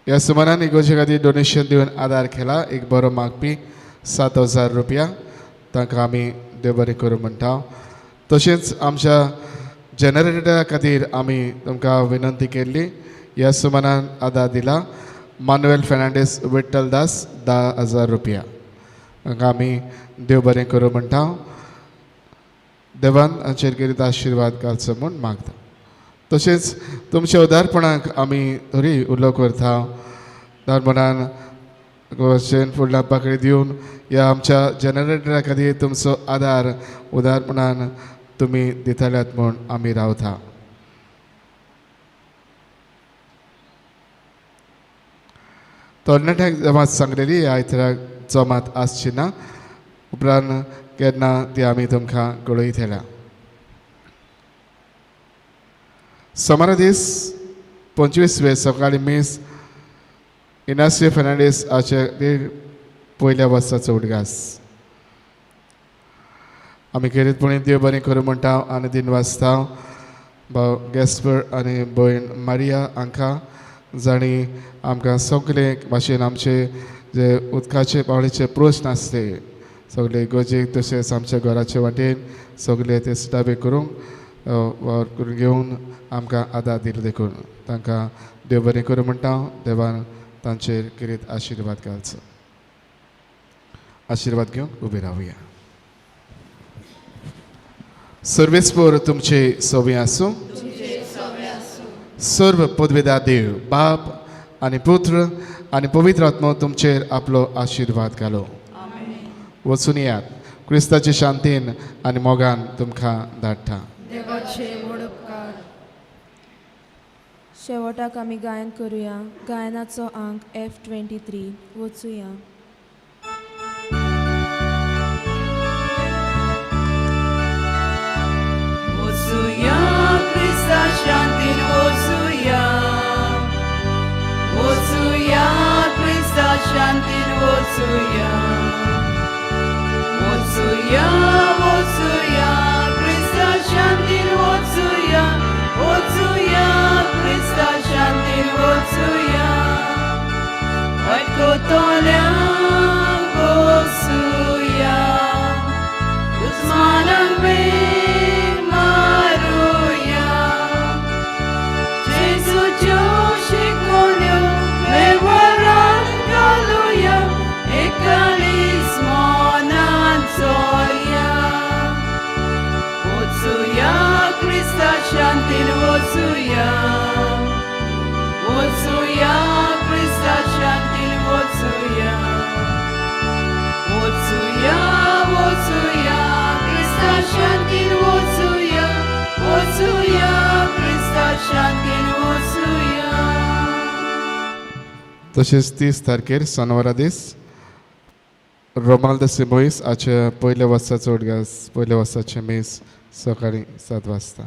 ह्या सुमारान इगोजे खातीर डोनेशन दिवन आदार केला एक बरो मागपी 7,000 रुपया. तांकां आमी देव बरें करूं म्हणटा. तशेंच आमच्या जनरेटरा खातीर आमी तुमकां विनंती केल्ली. ह्या सुमारान आदार दिला मानुएल फेर्नांडीस विठ्ठल दास 10,000 रुपया. तांकां आमी देव बरें करूं म्हणटा. देवान हांचेर गिरीत आशिर्वाद घालचो म्हूण मागता. तशेंच तुमच्या उदारपणाक आमी थोडी उलो करता. उदारपणान गोवचेन फुडल्या पाकळी दिवन ह्या आमच्या जनरेटरा खातीर तुमचो आदार उदारपणान तुमी दितल्यात म्हूण आमी रावता. तरणाट्यांक जमात सांगलेली आयताराक जमात आसची ना, उपरांत केन्ना ती आमी तुमकां कळयतल्या. सोमारा दीस 25 वे सकाळी मीस इनासियो फेर्नांडीस हाचे पयल्या वर्साचो उडगास. आमी खेरीतपणी देव बरें करूं म्हणटा आनी दिनवासता भाव गॅस्पर आनी भयण मारिया हांकां, जांणी आमकां सगळे भाशेन आमचे जे उदकाचे पावळेचे प्रस्न आसले सगळे इगर्जेक तशेंच आमच्या घराचे वाटेन सगळे ते सुटावे करूंक वावर करून घेवन आमकां आदार दिलो देखून तांकां देव बरें करूं म्हणटा. देवान तांचेर खेरीत आशिर्वाद घालचो. आशिर्वाद घेवंक उबे रावया. सर्वेस्पोर तुमचे सोबे आसूं. सर्व पदवेदा देव बाप आनी पुत्र आनी पवित्र आत्मो तुमचेर आपलो आशिर्वाद घालो. वचून येयात क्रिस्ताचे शांतीन आनी मोगान तुमकां धाडटा. शेवटाक आमी गायन करुया. गायनाचो आंक F23. वचुया. वचुया क्रिस्ता शांतीन वचुया, वचुया क्रिस्ता शांतीन वचुया, वचुया वचुया क्रिस्ता शांतीन वचुया, वचुया क्रिस्ता शांतीन वचुया, हटकोतल्यांक वचुया, दुस्मानांक वेग मारुया, जेजूच्यो शिकोवण्यो वेव्हारान घालुया, एकालीस मनान चोलया, वचुया क्रिस्ता शांतीन वचुया, वचुया क्रिस्ता शांतीन वचुया, वचुया वचुया क्रिस्ता शांतीन वचुया, वचुया क्रिस्ता शांतीन वचुया. तशेंच 30 तारखेर सोनवारा दीस रोमाल्द सिमोईस हाच्या पयल्या वर्साचो उडगास, पयल्या वर्साचें मीस सकाळी 7 वाजता.